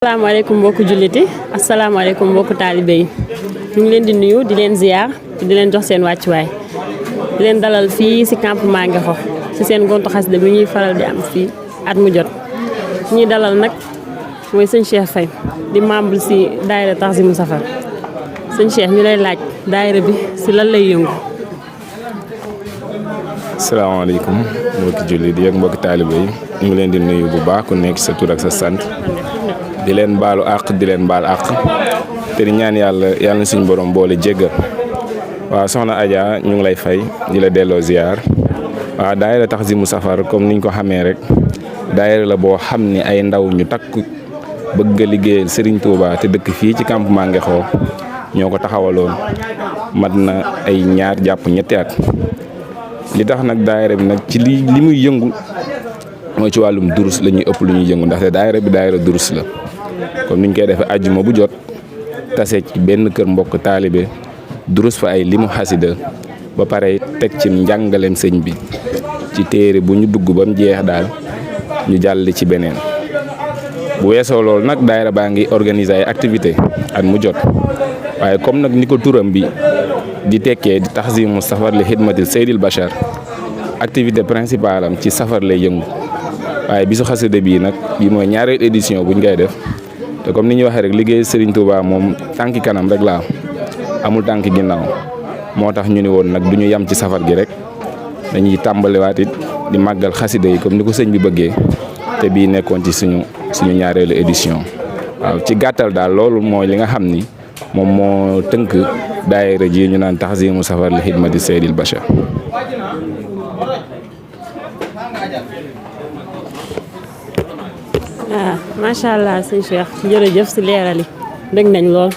Assalamualaikum mbokku julliti assalamualaikum mbokku taalibe yi ñu ngi leen di nuyu di leen ziar di leen jox seen wàccuwaay di leen dalal fii si campement Ngexo si seen gontu xasida bi ñuy faral di am fii at mu jot ñuy dalal nag mooy sëñ Cheikh Faye di membre si daayira Taxzimu Safar sëñ Cheikh ñu lay laaj daayira bi si lan lay yëngu. Assalamualaikum mbokki jullit yi ak mbokki taalibe yi ñu ngi leen di nuyu bu baax ku nekk sa tur ak sa sant di leen baalu àq di leen baal àq te di ñaan yàlla suñu borom boole jéggal. waaw soxna Adja ñu ngi lay fay di la delloo ziar waaw daayira Taxzimu Safar comme niñ ko xamee rek daayira la boo xam ne ay ndaw ñu takku bëgg a liggéeyal Serigne Touba te dëkk fii ci campement Ngexo ñoo ko taxawaloon mat na ay ñaar jàpp ñetti at. li tax nag daayira bi nag ci li muy yëngu mooy ci wàllum durus la ñuy ëpp lu ñuy yëngu ndaxte daayira bi daayira durus la comme niñ koy defee àjjuma bu jot tase ci benn kër mbokk taalibe durus fa ay limu xasida ba pare teg ci njàngaleem sëñ bi ci téere bu ñu dugg ba mu jeex daal ñu jàll ci beneen. bu weesoo loolu nag daayira baa ngi organiser ay activité at mu jot waaye comme nag ni ko turam bi di tekkee di Taxzimu Safar li xidmatil Seydil Bachar activité principale am ci safar lay yëngu waaye bisu xasida bii nag bi mooy ñaareelu édition buñ koy def te comme ni ñuy waxee rek liggéey Serigne Touba moom tànki kanam rek la amul tànki ginnaaw moo tax ñu ni woon nag du ñu yam ci safar gi rek dañuy tàmbaliwaat it di màggal xasida yi comme ni ko sëñ bi bëggee te bii nekkoon ci suñu ñaareelu édition. waaw ci gàttal daal loolu mooy li nga xam ni moom moo tënk daayira ji ñu naan Taxzimu Safar li xidmati Seydil Bachar. macha allah sëñ Cheikh jërëjëf si leeral yi dégg nañ lool.